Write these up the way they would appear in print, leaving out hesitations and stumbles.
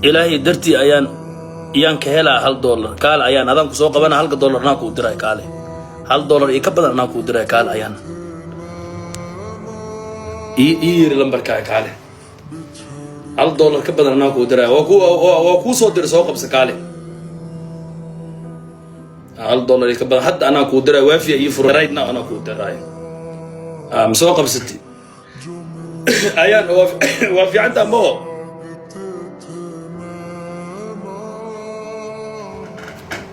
Ilaahay dartii ayaan iyaan ka helaa $1. Kaale ayaan adaan ku soo qabana, halka dollar anaa kuu diray. Kaale, $1 iyo ka badan anaa kuu diray. Kaale ayaan, ii yiri lambarkaaga. Kaale, $1 ka badan anaa kuu diray. Waa kuu soo diray, soo qabsa. Kaale, $1 iyo ka badan hadda anaa kuu diray. Waafiya ii fura right now, anaa kuu diray. Ma soo qabsatay ayaan? Waa fiicantaa maho?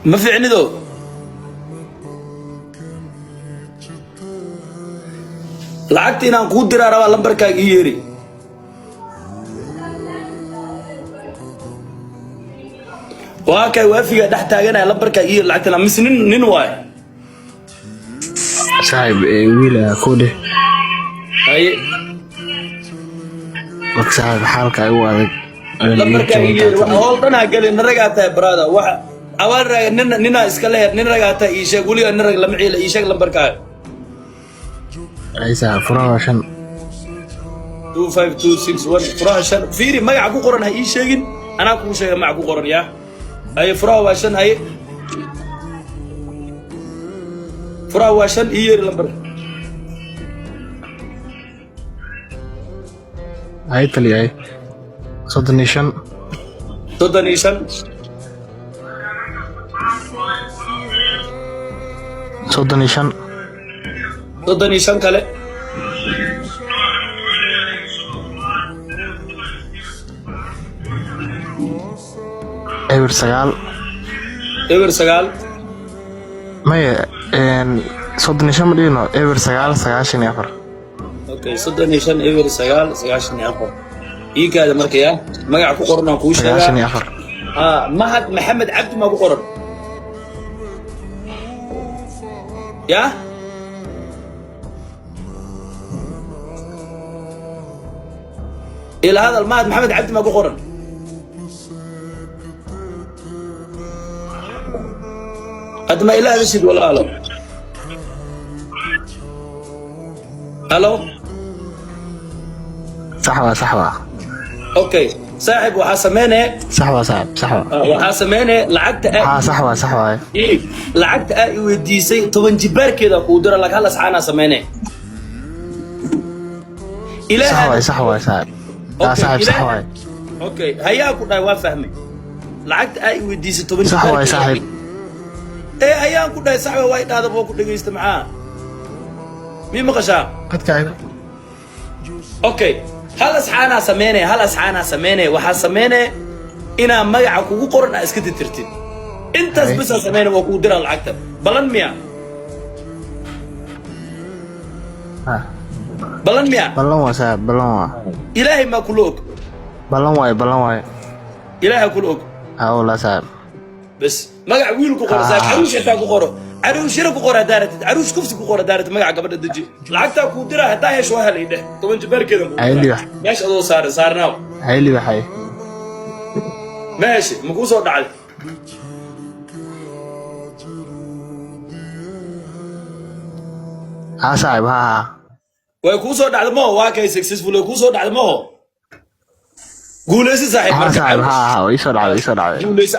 Ma fiicnido? Lacagta inaan kuu diraa rabaa, lambarkaaga ii yeeri. Waa kay waafiga dhex taaganaya, lambarkaa ii yeeri lacagtana mise nin waay? Saaxiib, wiil ayaa ku dheh. Haye. Marka saaxiib, xaalka igu adag. Lambarkaa ii yeeri. Wax howl dhan ha gelin. Nin ragaa tahay, brother. Wax abaal raaga nin ninaa iska leher. Nin ragaa tahay, ii sheeg. Weligaa nin rag lama ciila. Ii sheeg lambarkaaga. Ay saaxiib, furaha waa 5. 25261, furaha 5. Fiiri, magaca ku qoran ha ii sheegin, anaa kuu sheega magaca ku qoran. Yaa haye, furaha waa 5. Haye, furaha waa 5. Ii yeeri lambarka. Hay taliyay, 35. 35. 35. 35 kale. 09. 09. Maya, 35 ma dhigno, 09 94. Okay, 35 09 94. Ii kaada marka, yaa magaca ku qoran aan kuu sagaashan sheegaa. iyo afar. Ah, Mahad Maxamed Cabdi maa ku qoran? Yaa ila hadal, Mahad Maxamed Cabdi maa ku qoran? Hadda ma ila hadashid, walaalo? Halo? Sax waa, sax waa. Okay saaxib, waxaa sameynaya Sax waa saaxiib, sax waa. Waxaa sameynaya lacagta Haa, sax waa, sax waa. Lacagta aa i weydiisay 10 jibaarkeeda kuu dira lag. Hal asxaanaa sameynaya. Sax waay, sax waay saaxiib. Haa saaxiib, sax waay. Okay, hayaa ku dhahay, waa fahmay. Lacagta aa i weydiisay 10 Sax waay jibaarkeeda. saaxiib. Ee ayaan ku dhahay, sax waay dhahda, waa ku dhegaysta. Maxaa mii maqashaa? Qadkaaga. Okay, hal asxaanaa sameynaya, hal asxaanaa sameynaya. Waxaa sameynaya inaa magaca kugu qoran aa iska tirtirtid. Intaas basaa sameynaya, waa kugu diraa lacagta. Balan miya? Ha. Balan miya? Ballan waa saaxiib, ballan waa. Ilaahay maa kula og? Ballan waay, ballan waay. Ilaahay kula og? Haa walaa saaxiib. Bas magac wiil ku qoro saaxiib. Ah. Caruush xitaa ku qoro, caruushira ku qoro haddaa ratid, caruush kufsi ku qoro haddaa ratid. Magaca gabadha deji, lacagtaa kuu diraa. Haddaa hesho waa helay dheh, 10 jibaarkeedan kuu Ay diraa. libax. Meesha adoo saaran saarnaaw. Hay libaxay. Ma heshay? Ma kuu soo dhacday? Haa saaxiib, haa haa. Way kuu soo dhacday maho? Waa kay, successful way kuu soo dhacday maho? Guulaysi saaxiib. Haa Marka saaxiib, haa haa, ii soo dhacday, ii soo dhacday. Guulaysi.